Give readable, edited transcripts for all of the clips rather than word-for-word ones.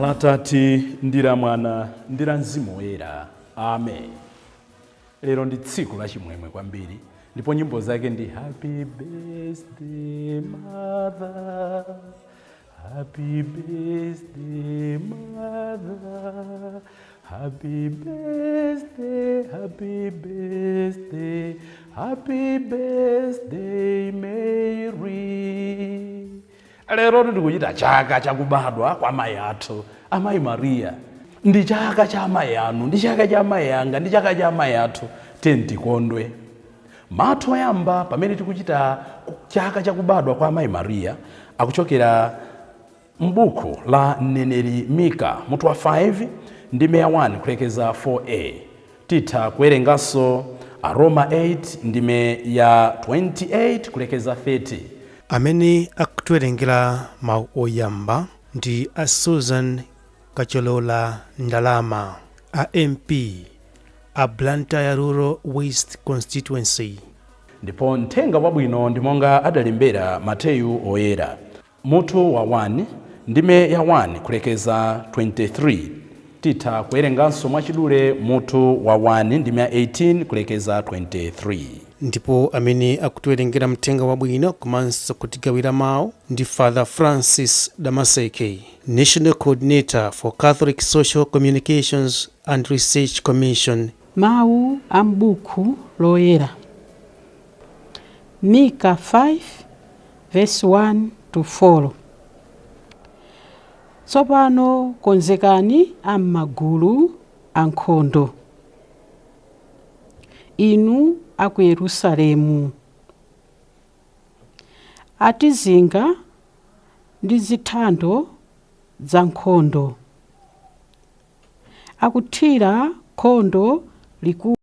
Dzina la Atate ndi la Mwana ndi la Mzimu Woyera. Amen. Lero ndi tsiku la chimwemwe kwambiri ndipo nyimbo zake ndi Happy birthday mother, Happy birthday mother, Happy birthday, happy birthday, happy birthday Mary. Lero tikuchita chaka chakubadwa kwa amayi athu, amayi Mariya. Ndi chaka cha amayi anu, ndi chaka cha amayi anga, ndi chaka cha amayi athu. Tiyeni tikondwe. Mawu oyamba pamene tikuchita chaka chakubadwa kwa amayi Mariya akuchokera m'buku la mneneri Mika mutu wa 5 ndime ya 1 kulekeza 4a. Titha kuwerenganso Aroma 8 ndime ya 28 kulekeza 30. Amene akutiwerengera mawu oyamba ndi a Susan Kacholola Ndalama, a MP a Blantyre Rural West Constituency. Ndipo mthenga wabwino ndi monga adalembera Mateyu Oyera, mutu wa 1 ndime ya 1 kulekeza 23. Titha kuwerenganso mwachidule mutu wa 1 ndime ya 18 kulekeza 23. Ndipo amene akutiwerengera mthenga wabwino komanso kutigawira mawu ndi Father Francis Damaseke, National Coordinator for Catholic Social Communications and Research Commission. Mawu a m'buku loyera. Mika 5 verse 1 to 4. Tsopano konzekani a m'magulu ankhondo, inu a ku Yerusalemu. Atizinga ndi zithando za nkhondo, akuthira nkhondo likulu.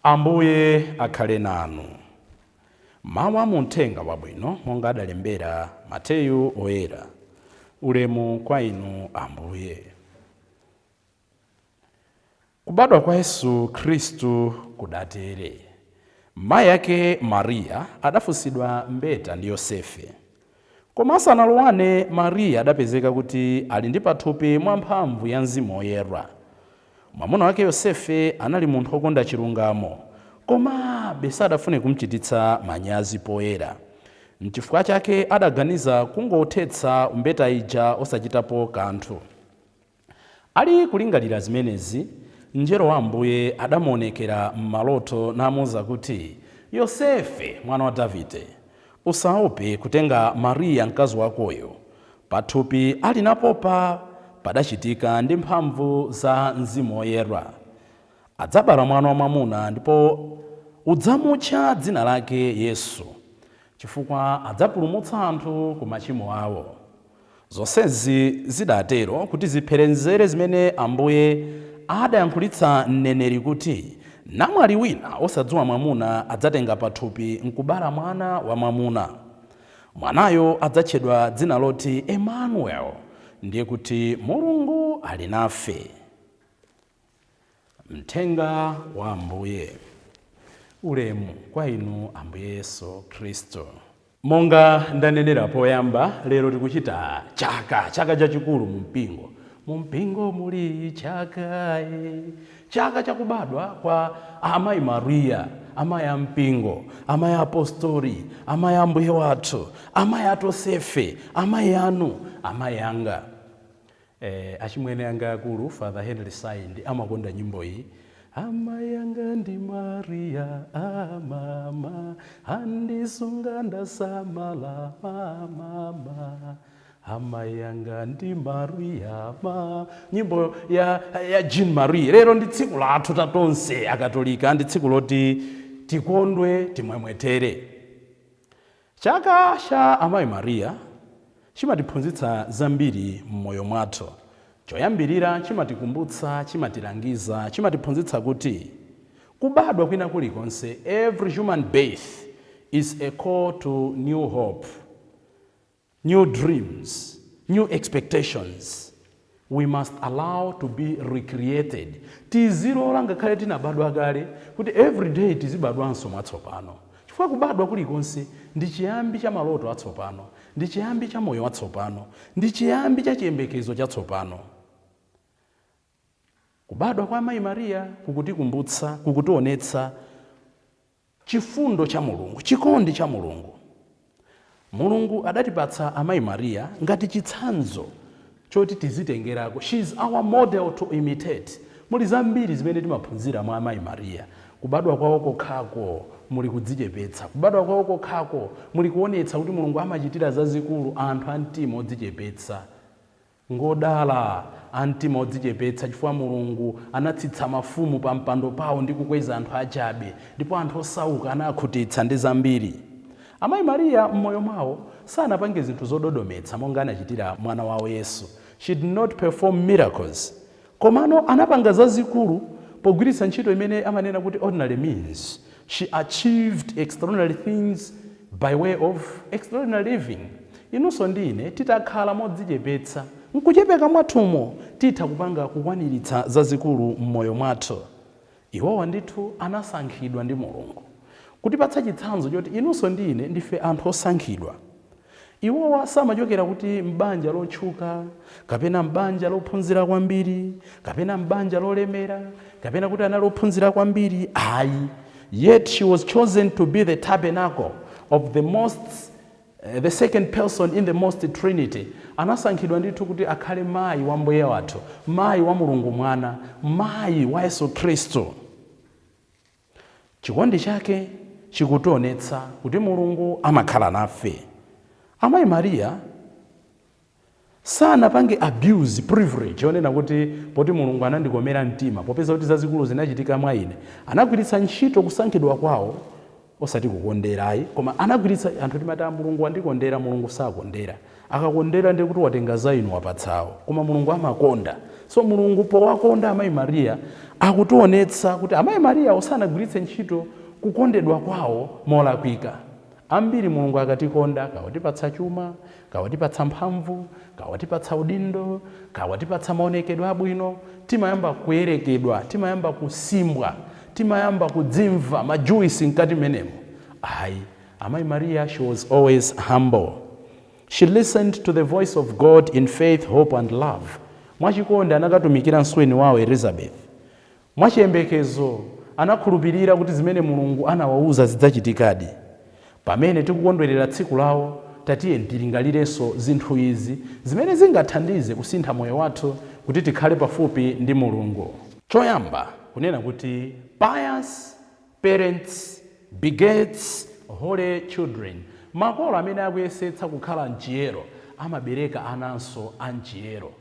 Ambuye akhale nanu. Mawu a mu Mthenga Wabwino monga adalembera Mateyu Oyera. Ulemu kwa inu Ambuye. Kubadwa kwa Yesu Khristu kudatere. Mayi ake Mariya adafunsidwa mbeta ndi Yosefe. Koma asanalowane, Mariya adapezeka kuti ali ndi pathupi mwa mphamvu ya Mzimu Woyera. Mwamuna wake Yosefe anali munthu wokonda chilungamo, komabe sadafune kumchititsa manyazi poyera. Nchifukwa chake adaganiza kungothetsa mbeta ija osachitapo kanthu. Ali kulingalira zimenezi, mngelo wa Ambuye adamuonekera m'maloto namuuza kuti, Yosefe, mwana wa Davide, Usaope kutenga Mariya mkazi wakoyo. Pathupi ali napopa padachitika ndi mphamvu za Mzimu Woyera. Adzabala mwana wamwamuna ndipo udzamutcha dzina lake Yesu, chifukwa adzapulumutsa anthu ku machimo awo. Zonsezi zidatero kuti zipherezere zimene Ambuye adayankhulitsa mneneri kuti, namwali wina osadziwa mwamuna adzatenga pathupi nkubala mwana wamwamuna. Mwanayo adzatchedwa dzina loti Emmanuel, ndiye kuti Mulungu ali nafe. Mthenga wa Ambuye. Ulemu kwa inu, Ambuye Yesu Khristu. Monga ndanenera poyamba, lero tikuchita chaka chachikulu mu mpingo. Mu mpingo muli chaka, chaka chakubadwa kwa Amayi Mariya, amayi a mpingo, amayi apostoli, amayi a Ambuye wathu, amayi a tonsefe, amayi anu, amayi anga. Achimwene anga akulu, Father Henry Saindi, amakonda nyimbo iyi: "Amayi anga ndi Maria, amama andisunga ndasamala, mamama, amayi anga ndi Maria ma." Nyimbo ya Jean Marie. Lero ndi tsiku lathu tatonse Akatolika, ndi tsiku loti tikondwe, timwemwetere. Chaka cha Amayi Mariya chimatiphunzitsa zambiri m'moyo mwathu. Choyambirira, chimatikumbutsa, chimatilangiza, chimatiphunzitsa kuti kubadwa kwina kulikonse, every human birth is a call to new hope, new dreams, new expectations. We must allow to be recreated. Tizilola, ngakhale tinabadwa kale, kuti every day tizibadwanso mwatsopano, chifukwa kubadwa kulikonse ndi chiyambi cha maloto atsopano, ndi chiyambi cha moyo watsopano, ndi chiyambi cha chiyembekezo chatsopano. Kubadwa kwa Amayi Mariya kukutikumbutsa, kukutionetsa chifundo cha Mulungu, chikondi cha Mulungu. Mulungu adatipatsa Amayi Mariya ngati chitsanzo choti tizitengerako. She is our model to imitate. Muli zambiri zimene timaphunzira mwa Amayi Mariya. Kubadwa kwawo kokhako muli kudzichepetsa. Kubadwa kwawo kokhako muli kuonetsa kuti Mulungu amachitira zazikulu anthu a mtima odzichepetsa. Ngodala a mtima odzichepetsa, chifukwa Mulungu anatsitsa mafumu pa mpando pawo ndi kukweza anthu achabe, ndipo anthu osauka anakhutitsa ndi zambiri. Amayi Mariya m'moyo mwawo sanapange zinthu zododometsa monga anachitira mwana wawo Yesu. She did not perform miracles, komano anapanga zazikulu pogwiritsa ntchito imene amanena kuti ordinary means. She achieved extraordinary things by way of extraordinary living. Inunso ndi ine titakhala modzichepetsa, nkuchepeka mwathumo, titha kupanga, kukwaniritsa zazikulu m'moyo mwathu. Iwowa ndithu anasankhidwa ndi Mulungu, kutipatsa chitsanzo choti inunso ndi ine ndife anthu osankhidwa. Iwowa samachokera kuti m'banja lotchuka, kapena m'banja lophunzira kwambiri, kapena m'banja lolemera, kapena kuti anali ophunzira kwambiri, ayi. Yet she was chosen to be the tabernacle of the second person in the most Trinity. Anasankhidwa ndithu kuti akhale mayi wa Mbuye wathu, mayi wa Mulungu Mwana, mayi wa Yesu Khristu. Chikondi chake chikutionetsa kuti Mulungu amakhala nafe. Amayi Mariya sanapange abuse privilege yonena kuti poti Mulungu anandikomera mtima, popeza kuti zazikulu zinachitika mwa ine. Anagwiritsa ntchito kusankhidwa kwawo, osati kukonderayi, koma anagwiritsa. Anthu timati, "Ah, Mulungu wandikondera." Mulungu sakondera. Akakondera ndi kuti watenga za inu wapatsawo, koma Mulungu amakonda. So Mulungu powakonda Amayi Mariya, akutionetsa kuti Amayi Mariya osanagwiritse ntchito kukondedwa kwawo molakwika. Ambiri Mulungu akatikonda, kawatipatsa chuma, kawatipatsa mphamvu, kawatipatsa udindo, kawatipatsa maonekedwe abwino, timayamba kuyerekedwa, timayamba kusimbwa, timayamba kudzimva majuisi mkati menemo. Ayi, Amayi Mariya, she was always humble. She listened to the voice of God in faith, hope and love. Mwachikondi anakatumikira msuweni wawo Elizabeth. Mwachiyembekezo anakhulupirira kuti zimene Mulungu anawawuza zidzachitikadi. Pamene tikukondwerera tsiku lawo, tatiye tilingalirenso zinthu izi zimene zingathandize kusintha moyo wathu kuti tikhale pafupi ndi Mulungu. Choyamba, kunena kuti pious parents begets holy children. Makolo amene akuyesetsa kukhala mchiyero amabereka ananso a mchiyero.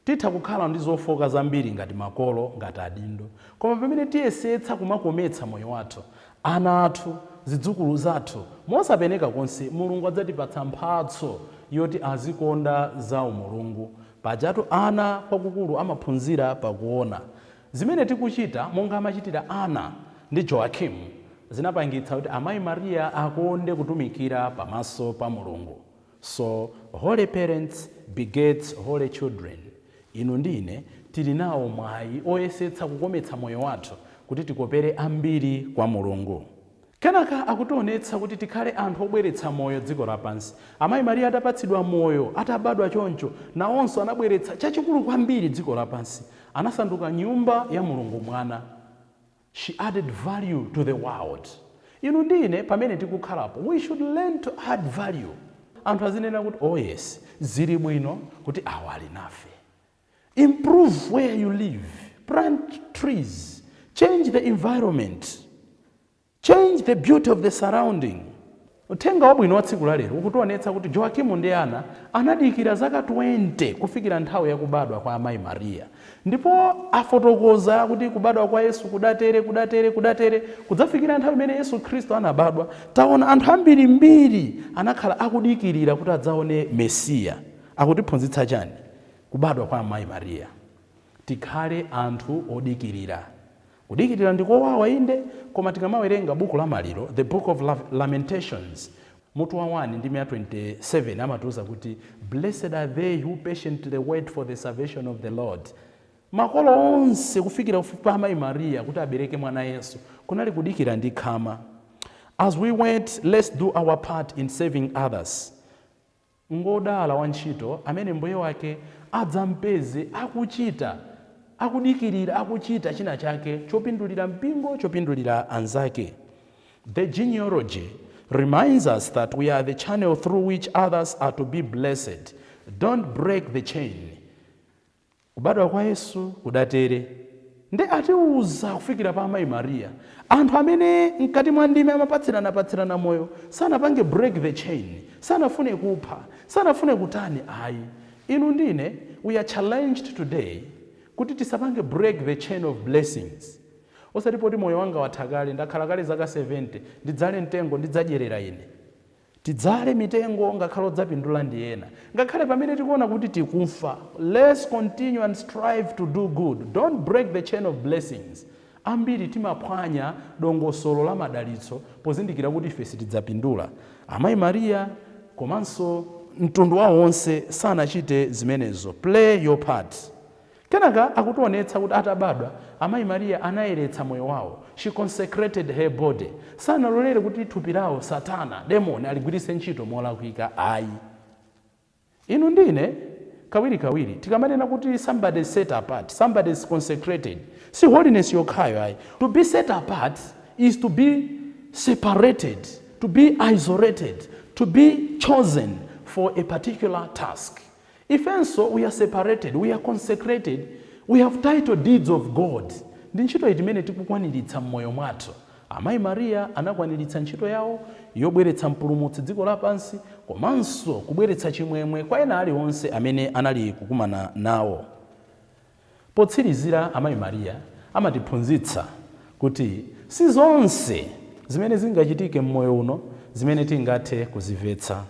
Titha kukhala ndi zofoka zambiri ngati makolo, ngati adindo, koma pamene tiyesetsa kumakometsa moyo wathu, ana athu, zidzukulu zathu, mosapeneka konse Mulungu adzatipatsa mphatso yoti azikonda za umulungu. Pajatu ana kwakukulu amaphunzira pakuona zimene tikuchita. Monga amachitira Ana ndi Joakimu, zinapangitsa kuti amayi Mariya akonde kutumikira pamaso pa Mulungu. So holy parents begets holy children. Inu ndi ine tili nawo mwayi oyesetsa kukometsa moyo wathu kuti tikopere ambiri kwa Mulungu. Kenaka akutionetsa kuti tikhale anthu obweretsa moyo dziko lapansi. Amayi Mariya atapatsidwa moyo, atabadwa choncho, nawonso anabweretsa chachikulu kwambiri dziko lapansi. Anasanduka nyumba ya Mulungu Mwana. She added value to the world. Inu ndi ine pamene tikukhalapo, we should learn to add value. Anthu azinena kuti, "Oh yes, zili bwino kuti awa ali nafe." Improve where you live, plant trees, change the environment, change the beauty of the surrounding. Uthenga wabwino wa tsiku lalero ukutionetsa kuti Joakimu ndi Ana anadikira zaka 20 kufikira nthawi yakubadwa kwa amayi Mariya. Ndipo afotokoza kuti kubadwa kwa Yesu kudatere, kudatere, kudatere, kudzafikira nthawi imene Yesu Khristu anabadwa. Taona anthu ambirimbiri anakhala akudikirira kuti adzaone Mesiya. Akutiphunzitsa chani kubadwa kwa amayi Mariya? Tikhale anthu odikirira. Kudikirira ndikowawa inde, koma tikamawerenga buku la Maliro, the Book of Lamentations, mutu wa 1 ndi 27, amatiuza kuti, "Blessed are they who patiently wait for the salvation of the Lord." Makolo onse kufikira pa amayi Mariya kuti abereke mwana Yesu kunali kudikira ndi khama. As we wait, let's do our part in saving others. Ngodala wantchito amene mbuye wake adzampeze akuchita, akudikirira, akuchita china chake chopindulira mpingo, chopindulira anzake. The genealogy reminds us that we are the channel through which others are to be blessed. Don't break the chain. Kubadwa kwa Yesu kudatere ndi atiuza kufikira pa amayi Mariya. Anthu amene mkati mwa ndime amapatsiranapatsirana moyo sanapange break the chain, sanafune kupha, sanafune kutani, ayi. Inu ndine, we are challenged today kuti tisapange break the chain of blessings. Osati poti moyo wanga watha kale, ndakhala kale zaka 70, ndidzale mtengo ndidzadyerera ine. Tidzale mitengo ngakhale odzapindula ndi ena. Ngakhale pamene tikuona kuti tikufa, let's continue and strive to do good. Don't break the chain of blessings. Ambiri timaphwanya dongosolo la madalitso pozindikira kuti ife sitidzapindula. Amayi Mariya komanso mtundu wawo wonse sanachite zimenezo. Play your part. Kenaka akutionetsa kuti atabadwa, amayi Mariya anayeretsa moyo wawo. She consecrated her body. Sanalolere kuti thupi lawo Satana, demoni, aligwiritse ntchito molakwika, ayi. Inu ndine kawirikawiri tikamanena kuti somebody is set apart, somebody is consecrated, si holiness yokhayo, ayi. To be set apart is to be separated, to be isolated, to be chosen for a particular task. Ifenso we are separated, we are consecrated, we have title deeds of God. Ndi ntchito iti imene tikukwaniritsa m'moyo mwathu? Amayi Mariya anakwaniritsa ntchito yawo yobweretsa Mpulumutsi dziko lapansi, komanso kubweretsa chimwemwe kwa ena aliwonse amene anali kukumana nawo. Potsirizira, amayi Mariya amatiphunzitsa kuti si zonse zimene zingachitike m'moyo uno zimene tingathe kuzimvetsa.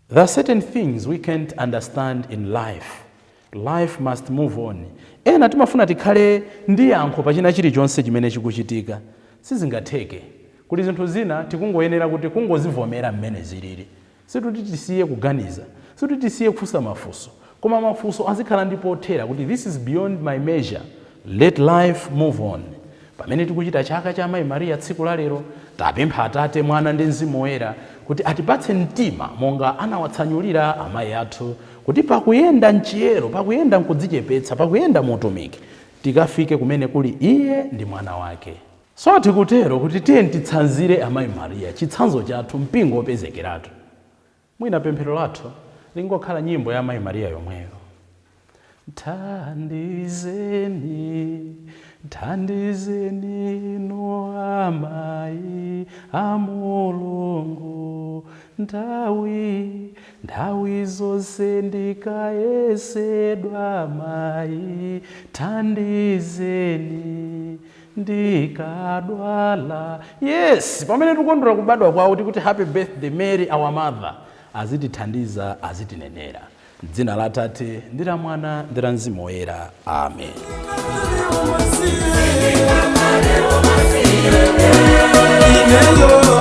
There are certain things we can't understand in life. Life must move on. Ena timafuna tikhale ndi yankho pachina chilichonse chimene chikuchitika. Sizingatheke. Kuli zinthu zina tikungoyenera kuti kungozivomera mmene zilili. Situti tisiye kuganiza, situti tisiye kufunsa mafunso, koma mafunso azikhala ndi pothera kuti this is beyond my measure. Let life move on. Pamene tikuchita chaka cha amayi Mariya tsiku la lero, tapempha Atate, Mwana ndi Mzimu Woyera kuti atipatse mtima monga anawatsanyulira amayi athu, kuti pakuyenda mchiyero, pakuyenda mkudzichepetsa, pakuyenda muutumiki, tikafike kumene kuli iye ndi mwana wake. So tikutero kuti tiye titsanzire amayi Mariya, chitsanzo chathu, mpingo wopezekeratu. Mwina pemphero lathu lingokhala nyimbo ya amayi Mariya yomweyo: "Thandizeni, thandizeni inu amayi A Mulungu, nthawi zonse ndikayesedwa, mayi thandizeni, ndikadwala. Yes, pamene tikukondwera kubadwa kwawo tikuti, "Happy birthday, Mary our mother," azitithandiza, azitinenera. Dzina la Tate ndi la Mwana ndi la Mzimu Woyera, amen. Ineyo.